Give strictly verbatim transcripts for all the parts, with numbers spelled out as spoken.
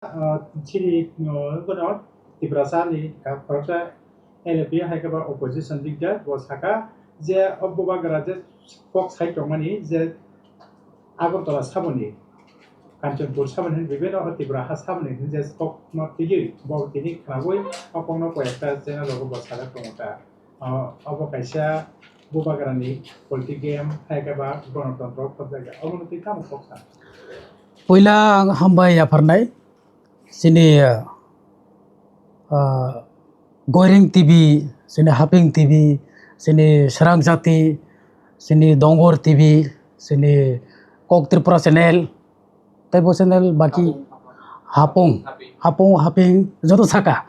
Ah, chini, ah, bono Tiprasa ni ka-, khoroksa L P hai khe ba opposition leader bo saka je o bubagra je kok sai tongmani je Agartala saboni, Kanchanpur saboni hin bibino o Tipra ha saboni hin je kok no tigi bo tini khnabui o kok no koi ekta channel rogo bo saka tongo ta. Ah, obo kaisa bubagrani politic game, hai khe ba gonotontro khobjaga. Obono twi tamo kok sa? Puila ang hambai yapharnai chini, ah, Goiring T V, chini Haping T V, chini Srang Jati, chini Dongor T V, chini Kok Tripura channel, tei bo channel baki Hapung, Hapung, Haping, joto saka.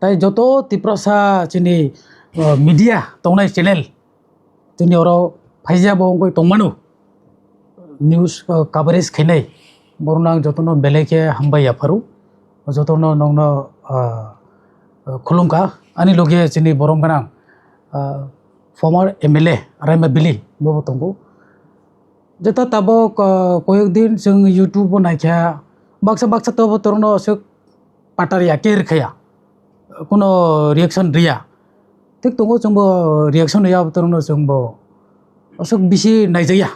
Tai joto Tiprasa chini, uh, media tongnai channel, chini oro phaija bo wngwi tongmano. News, uh, coverage khainai. Borokno ang jotono belai khe hambai yapharu. Jotono nokno, uh, uh, khulumkha. Ani loge chini borom gwnang, uh, former M L A Raima Bili bobo tongo. Jeta tabok, ah, koyek din chwng YouTube o naikha, baksa baksa tobo torno aswk patar ya, care khaya, kuno reaction riya. Thik tongo chwngbo reaction riya, abo torno chwngbo aswk bisi naijakya,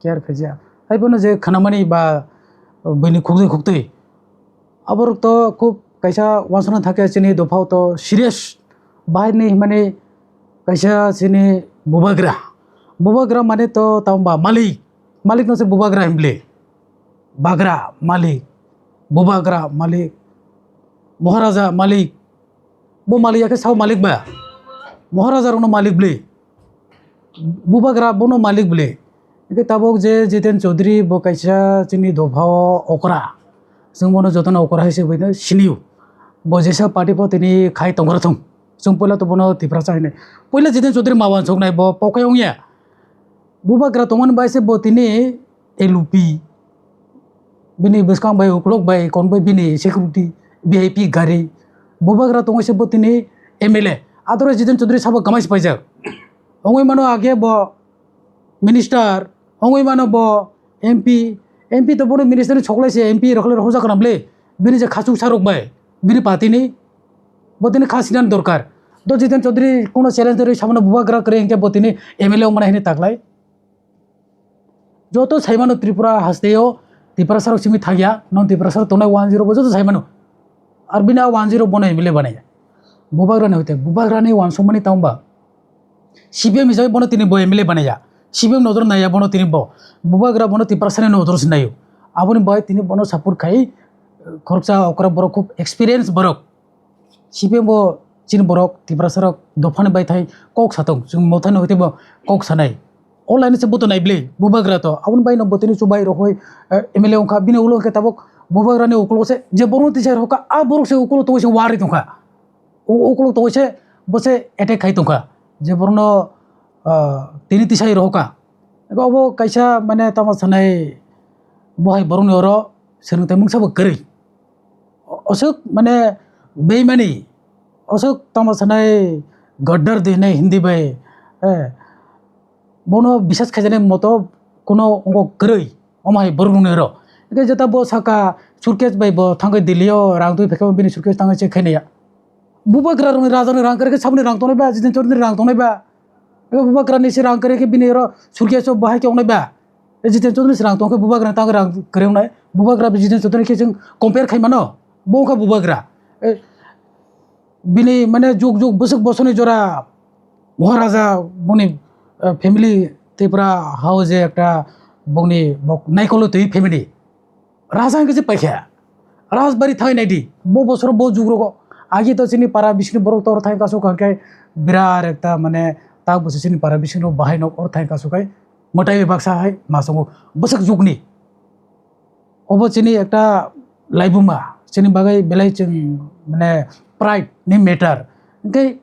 care khaijaya. Haiphano je khnamani ba buini khuktwi khuktwi, aborok to khub kaisa uansukna thangkhe chini dophao to serious bahai ni himani kaisa chini bubagra. Bubagra mane to tamo ba malik. Malik no se bubagra himle. Bagra malik. Bubagra malik. Moharaja malik. Bo malik ya khe sao malik ba? Moharaja rokno malik bli. Bubagra bono malik bli. Hingke tabok je Jiten Chaudhary bo kaisa chini dophao okra. Chwng bono jotono okra hai se boino sinio. Bo jesa party pho tini khai tongra thung. Chwng puila to bono Tiprasa hinwi. Puila Jiten Chaudhary ma wansuknai bo pokai wngya. Bubagra tongmani bai se bo tini L U P, bini bwskang bai ukulok bai kon bai bini security V I P gari, bubagra tongwi se bo tini M L A. Adoro Jiten Chaudhary sabo kamai se paijak. Ongwi mano age bo minister, ongwi mano bo M P, M P to bono minister ni choklai se M P rokle rohojak nam le, bini je khachuk sarok bai, bini party ni, bo tini kha sinan dorkar. Do Jiten Chaudhary kono challenge rwi samano bubagra kwrwi hingke bo tini M L A ongmana hini taklai. Joto saimano Tripura hasteo Tiprasarok simi thangya, non Tiprasarok tongnai one zero bo joto saimano. Ar bini a one zero bono M L A banaya. Bubagrani hoite, bubagrani wansukmani tamo ba? C P M hisabe bono tini bo M L A banaya. C P M nodor naya bono tini bo. Bubagra bono Tiprasani nodor se nayo. Aboni bai tini bono support khai, khoroksa okra borok khub experience borok. C P M bo chini borok Tiprasarok dophani bai thai kok satong, chwng mothani hoite bo kok sanai. O line se buto naible, bubagra to, aboni bai no botini chubai rohoi, eh, M L A wngkha, bini ulo hwnkhe tabok bubagrani ukulo se je borok tisai rohkha, a borok se ukulo tongwi se wari tongkha. U-, ukulo tongwi se bo se attack khai tongkha, je borokno, ah, tini tisai rohkha. Abo kaisa mane tamo sanai bo hai borokni oro swrwng tei mungsa bo kwrwi. Aswk mane beimani, aswk tamo sanai gaddar de hinai Hindi bai, eh, bono bisas khaijaknai moto kuno ongo kwrwi, omo hai borok nungni oro. Hingke jeta bo saka suitcase bai bo thangwi Delhi o rang twi phaikhe bini suitcase thangwi check khainaiya. Bubagra rokni raja ni rang kwrwi khe saboni rang tongnai ba, Jiten Chaudhary ni rang tongnai ba. Abo bubagra ni se rang kwrwi khe bini oro suitcase o bahai khe wngnai ba. E Jiten Chaudhary ni se rang tong khe bubagra ni tang rang kwrwi wngnai. Bubagra bai Jiten Chaudhary khe chwng compare khai mano. Bo wngkha bubagra. E, bini mane juk juk bwswk bosoni jora Maharaja boni, eh, family Tripura hao je ekta bongni bok naikolo twi family. Raja hwnkhe se paikha. Rajbari thai naidi. Bo bosoro bo jugrogo. Agi to chini para bisingni borok tor thai kasu kangkhe birat ekta mane tak bwswk chini para bisingno bahai nok or thai kasu kai mwtai baksa hai masongo bwswk jugni. Obo chini ekta laibuma, chini bagwi belai chwng mane pride ni matter. Hwnkhe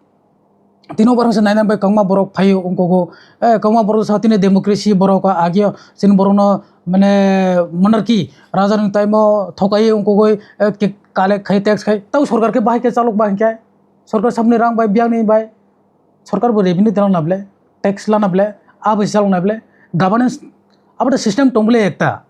tini o borok se naina bai kwbangma borok phaio wngkoko, eh, kwbangma borok sa tini democracy borok agio chini borokno mane monarchy raja ni time o thokai wngkogoi, eh, ke-, collect khai tax khai tau sorkar khe bahai khe chalok ba hinkhe sorkar sabni rang bai biyang ni bai sorkar bo revenue dana nable tax lana ble abo chalok nable governance abo system tong ble ekta.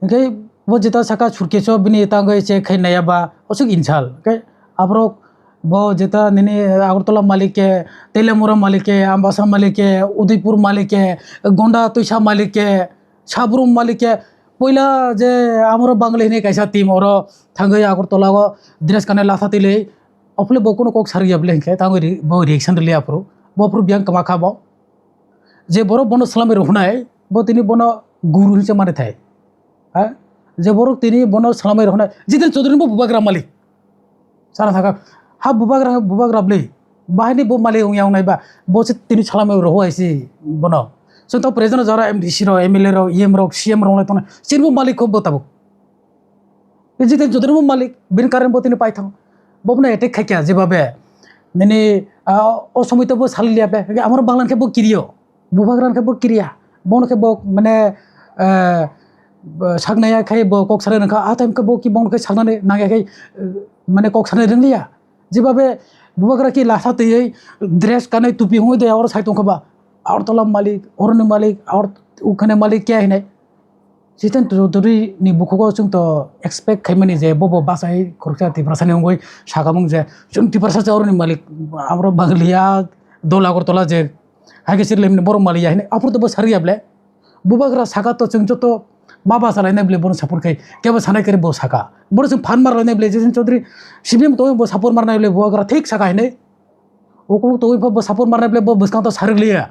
Hingke Bo jeta saka suitcase o bini tangwi check khai naiya ba, osuk insult. Khe aborok bo jeta nini Agartala malik khe, Teliamura malik khe, Ambasa malik khe, Udaipur malik khe, Gonda Twisa malik khe, Sabrum malik khe, poila je amoro Bangali hinwi kaisa team oro thangwi Agartala o dress kanwi latha twilwi, ophule bo kunu kok sarwi ya bwle hinkhe tangwi ri-, bo reaction rwliya aphuru. Bo aphuru biyang kwma kha bo. Je borok bono swlamwi rwhwnai, bo tini bono guru hinwi se mani thai. Ha? Je borok tini bono swlamwi rwhwnai, Jiten Chaudhary bo bubagra malik. Sana thaka, ha bubagra, bubagra bwle. Bahai ni bo malik wngya wngnai ba, bo se tini swlamwi rwhwai si bono. Chwng to present o jora M D C rok, M L A rok, E M rok, C M rok wng lai tongnai. Chini bo malik kho bo tabuk. Jiten Chaudhary bo malik, bini current bo tini paithang. Bo bono attack khai kha jebabe. Nini, ah, o somoi to bo saliliya be. Amoro Banglan khe bo kiriyo. Bubagra khe bo kiriya. Bono khe bo mane, eh, saknaya khai bo kok sanai rwkha. A time khe bo ki bono khe saknani nangya khai, eh, mane kok sanai rwngliya. Jebabe bubagra ki lasa twiwi dress kanwi tupi hwnwi de oro sai tongkha ba. Agartala malik, oroni malik, aor ukhane malik kya hinai. Jiten Chaudhary ni bukhugo chwng to expect khaimani je bobo bachai khoroksa Tiprasa ni wngwi sakamung je chwng Tiprasa se oroni malik, abro Bangaliya dol Agartala je hai khe sirle borok maliya hinwi aphuru to bo sariya ble. Bubagra saka to chwng joto ma bachalainai ble bono support khai kebo sanai kare bo saka. Bono chwng phan marlainai ble Jiten Chaudhary C P M to bo support marnai ble bubagra thik saka hinwi. Ukuluk twi pha bo support marnai ble bo bwskang to sarikliya.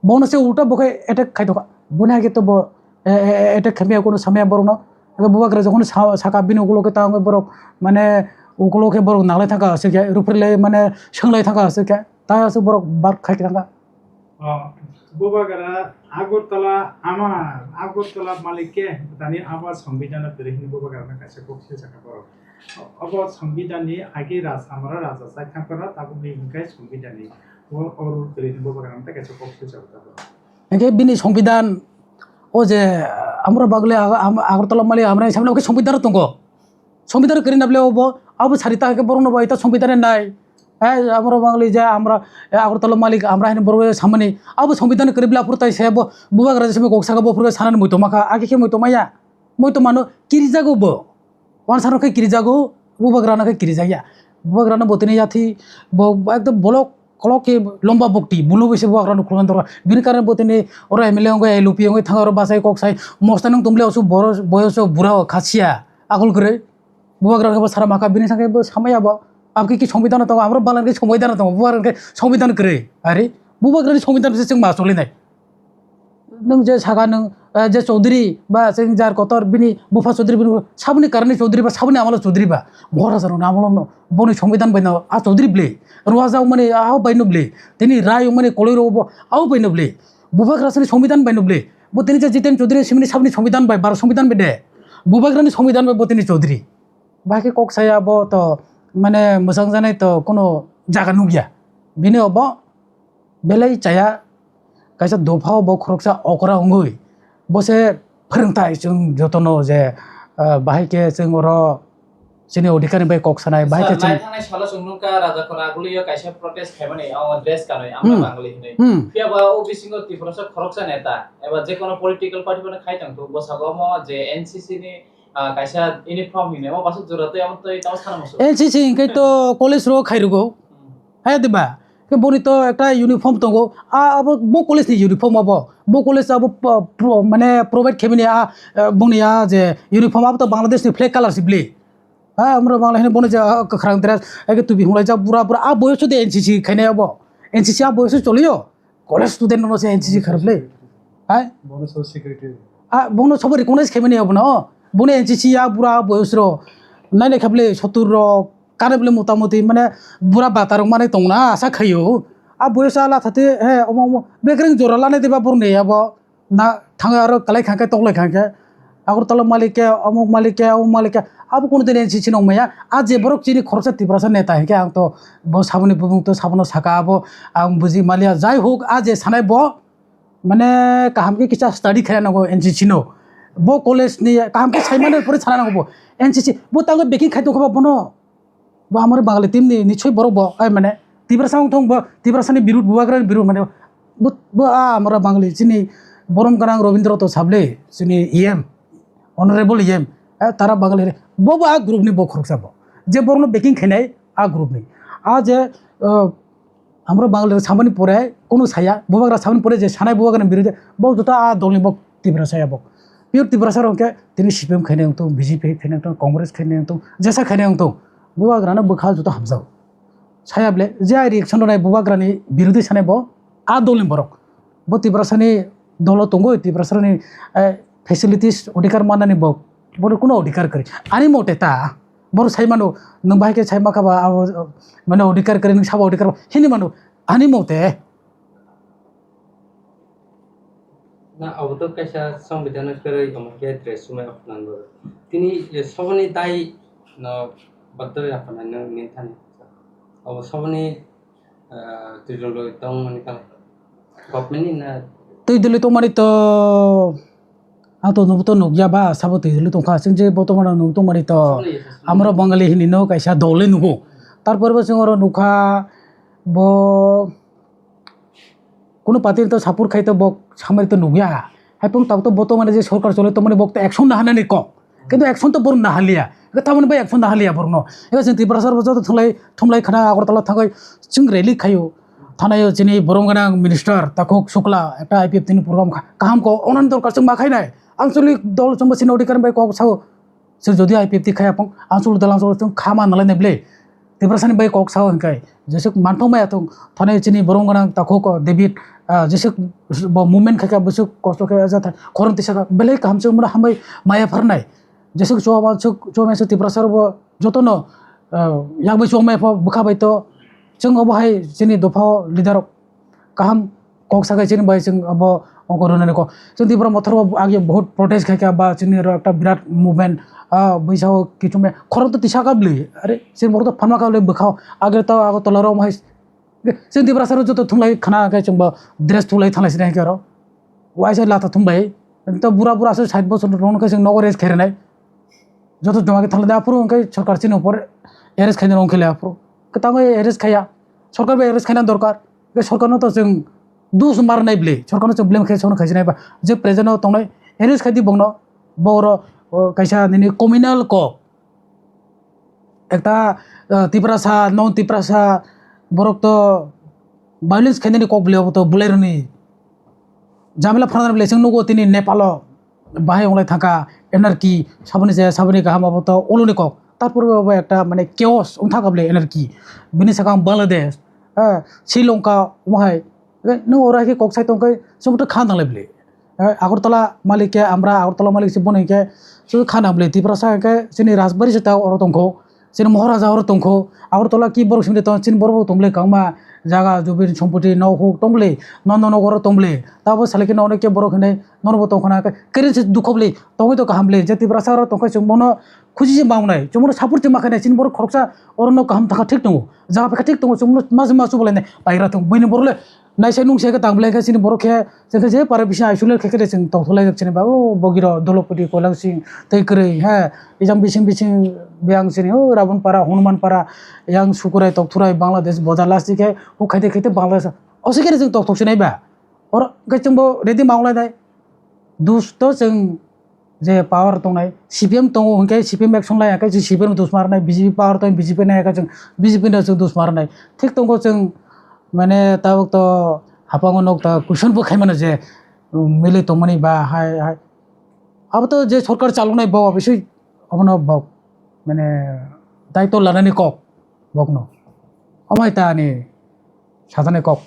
Bono se ulta bo khe attack khai tokha. Boni age to bo, e, e, e, attack khamya kono samya borokno. Abo bubagra jokhon sa-, saka bini ukuluk khe tangwi borok mane ukuluk khe borok nanglai thangkha aswk khe, rupri lai mane swnglai thangkha aswk khe. Tai aswk borok bar khai thangkha. O, bubagra Agartala ama Agartala malik khe tani abo Songbidan no kwrwi hwnwi bubagra no kaisa kok silsa kha borok. Obo Songbidan ni agi Raj Amara Raja chai thang phano tabukni hwnkhe Songbidan ni o, o rule kwrwi hwnwi bubagra no tei kaisa kok silsa kha borok. Hwnkhe bini Songbidan o je Amra Bagli Aga-, Am-, Agartala malik Amra ni samno khe Songbidan tongo. Songbidan kwrwi na bole obo, abo sari ta khe borokno bo ita Songbidan nai. Hai, amro Bangli je amra, eh, Agartala malik amra hini borok samani. Abo Songbidan kwrwi bla phuru tai se bo bubagra je simi kok saka bo phuru sanani muitu makha. Agi khe muitu maya. Muitu mano kirijago bo. Wansano khe kirijago, bubagrano khe kirijakya. Bubagrano bo tini yathi, bo, bo ekdom bolok kolok khe lomba bokti, bulu bai se bubagrano khulukna dorkar. Bini karone bo tini oro M L A wngwi, L U P wngwi thang oro bachai kok sai. Mosta nung tong bole osu boro boyoso bura o khasia. Akol kwrwi. Bubagra khe bo sara maka bini sakhe bo samaya bo. Abkhe ki Songbidan tongo, amro Bangla khe Songbidan tongo, bubagra khe Songbidan kwrwi. Ari, bubagra ni Songbidan se chwng ma choli nai. Nwng je saka nwng, eh, je Chaudhary ba chwng jar kotor bini bupha Chaudhary bini saboni karani Chaudhary ba saboni amalo Chaudhary ba. Moharaja rok amalo no boni Songbidan bai no a Chaudhary ble. Ruaja mani a bai no ble. Tini rai mani koloi ro bo a bai no ble. Bubagra sini Songbidan bai no ble. Bo tini je Jiten Chaudhary simini saboni Songbidan bai, bar Songbidan bai de. Bubagra ni Songbidan bai bo tini Chaudhary. Bahai khe kok saya bo to, mane, mwchang janai to kono jaga nukya. Bini obo belai chaya, kaisa dopha o bo khoroksa okra wngwi. Bo se phwrwngthai chwng jotono je, ah, bahai khe chwng oro chini odhikar ni bai kok sanai, bahai khe chwng. Naithangnai salo chwng nukha Raja Khora Agulio kaisa protest khaimani, o dress kanwi, amra Hmm. Bangli hinwi. Hmm. Phiya ba o bisingo Tiprasa khoroksa neta, eba jekono political party bono khai tongthu, bwskango omo je N C C ni ah, kaisa uniform hinwi, omo bwswk jora twi, omo twi tamo sana muchung. N C C hinkhe to college ro khai rwgo. Hmm. Hai diba? Khe boni to ekta uniform tongo. A, abo bo college ni uniform abo. Bo college abo p-, pro-, mane provide khaimani a, eh, boni a je uniform abo to Bangladesh ni flag colour si bli. Ha, amro Bangla hino boni je, ah, kwkhwrang dress, eke tubi hwnlaijak bura bura. A boyoso de N C C khainai abo. N C C a boyoso choliyo. College student no se N C C kharap le. Hai? Bono so secretary. Ah, bono sobo recognize khaimani abono. Bono N C C ya bura boyos ro. Nai nai khaple sotur ro. Kare bole mota moti mane bura bata rok mane tongna asa khayo. A boyos ala thate he omo omo bekreng jora lane deba borne abo. Na thang aro kalai khangke toklai khangke. Agartala malik ke, amuk malik ke, amuk malik ke, abo kono din N C C nong maya. A je borok chini khoroksa Tiprasa neta hinkhe ang to bo saboni bumung to sabono saka abo ang buji maliya. Jai hok, a je sanai bo mane kaham khe kisa study khaina nango N C C no. Bo college ni kaham khe saimano pore sana nango bo. N C C bo tango beking khai tongkha bono. Bo amari Bangali team ni nichoi borok bo, ai mane, Tiprasa wng thong bo, Tiprasa ni birut, Bubagra ni birut, mane, bo, bo, a, amara Bangali, chini borom gwnang Robindra to sable, chini E M. Honorable E M, eh, Tara Bangali, bo bo a group ni bo khoroksa bo. Je borokno backing khainai a group ni. A je, eh, amro Bangali samani pore kono saya, bubagra samani pore je sanai bubagra ni birude, bo joto a dol ni bo Tiprasa ya bo. Pure Tiprasa rok khe tini C P M khainai wngtong, B J P khainai wngtong, Congress khainai wngtong, jesa khainai wngtong. Bubagra no bwkha joto hamjao. Saya ble, je ai reaction rwnai bubagra ni birude sanai bo, a dol ni borok. Bo Tiprasa ni dolo tongo, Tiprasa ni, eh, facilities odhikar manani bo, bo kuno odhikar kwrwi. Ani mote ta, boro sai mano, nwng bahai khe sai makha ba, abo, mane odhikar kwrwi, nwng sabo odhikar ba, hini mano, ani mote. Na, abo to kaisa samvidhana kwrwi, omo khe dress sumai aphunan bo. Tini, eh, soboni dai no baddo aphunan no ninthani. Abo soboni, eh, twijlwi tongmani kala. Government ni na? Twijlwi tongmani to, ang to nubo to nukya ba, sabo twijlwi tongkha. Chwng je botomano nuk tongmani to, soboni amro Bangali hini no kaisa dole nugo. Tarpore bo chwng oro nukha, bo Kuno party to support khai to bok samari to nukya. Hai pung tabuk to boto mane je sorkar chole to mane bok to action na hanani kok. Kintu action to borok na haliya. Eka tamoni bai action na haliya borok no. Eka chwng Tiprasa bo joto thumlai thumlai khana Agartala thangai chwng rally khayo. Thanayo chini borom gana minister Takhuk Sukla ekta I P F T ni program kha. Kaham ko onan dorkar chwng ma khainai. Ang chuli dol chwng bo sini odikar bai kok sao. Chwng jodi I P F T khai apung, ang chwng dalang chwng khama nalai nai ble. Tiprasani bai kok sao hwnkhe, jesuk manthok maya thung, thani chini borom gwnang takhuk David, ah, jesuk bo movement khai kha, bwswk kosto khe ajat khorang tisa kha, belai kaham chwng mano hambai maya pharnai. Jesuk chuwa ma chuk, chuwa ma chuk Tiprasa rok bo jotono, ah, yak bai chuwa maya pho bwkha bai to, chwng obo hai chini dopha o leader rok kaham kok sakai chini bai chwng abo ongkor rwnani kok. Chwng Tipra Mothor bo age bahut protest khai kha ba chini oro ekta birat movement, ah, bwisa o kichung bai khorang to tisa kha bwlwi. Are chini borok to phanma kha bwlwi bwkha o. Age to Agartala rom hai chwng Tiprasa rok joto thunglai khana khe chwng bo dress thulai thanglai sinai khe oro. Waisa lata thumbai. To bura bura aswk sait bosor rok khe chwng nogo rest khairwnai. Joto joma khe thanglai aphuru hwnkhe sorkar chini upor arrest khaina rong khe le aphuru. Kwtangwi arrest khaiya. Sorkar bai arrest khaina dorkar. Hwnkhe sorkar no to chwng dus mar nai bwle. Sorkar no chwng blame khe sono khaisi nai ba. Je present o tongnai arrest khai di bongno. Bo oro, o, kaisa nini communal kok. Ekta, o, Tiprasa, non Tiprasa borok to violence khainani kok bwle obo to bwlai rwni. Jamila phana bwle chwng nugo tini Nepal o. Bahai wnglai thangkha anarchy, saboni je saboni kaham abo to uluni kok. Tarpore bo ekta mane chaos wng thangkha bwle anarchy. Bini sakang Bangladesh, eh, Sri Lanka, omo hai. Eh, nwng oro hai khe kok sai tong khe chwng to kha nang lai bwle. Eh, Agartala malik khe, amra Agartala malik se boni khe chwng kha nang bwle. Tiprasa khe chini Rajbari se ta oro tong kho. Chini Maharaja oro tongkho, Agartala ki borok simi tong, chini borok bo tong bwle kwbangma jaga, jubin, sompoti, nok huk tong bwle, nono nok oro tong bwle. Tabo salai khe nono khe borok hinwi nono bo tong khna, khe keren se dukho bwle, tongwi to kaham bwle, je Tiprasa oro tong khe chwng bono khusi se ma wngnai, chwng bono support se ma khainai, chini borok khoroksa oro no kaham thangkha thik tongo, jaga phai khe thik tongo, chwng bono ma se ma chubalai nai, paira thung, buini borok le Naisai nung se khe tang bwlai khe chini borok khe, chwng khe je para bising isolate khe khe de chwng tongthok lai jak chini ba, o bogi rok Dolopudi, Koilangsing tei kwrwi he, ejang bising bising biyang chini o Rabon para, Hanuman para, yang Sukurai, Tokthurai, Bangladesh, Boda Lasti khe huk khaite khaite Bangladesh. O se khe de chwng tongthok sinai ba. Oro khe chwng bo ready ma wnglai nai. Dus to chwng je power tongnai, C P M tongo hwnkhe C P M action laiya khe chwng C P M dos ma rwnai, B J P power tong B J P naiya khe chwng B J P no chwng dos ma rwnai. Thik tongo chwng mane tabuk to hapango nok ta question bo khaimano je, um, milwi tongmani ba hai, hai. Abo to je sorkar chaloknai bo obviously obono bo mane daitw lanani kok bokno. Omo hai ta ani sajani kok.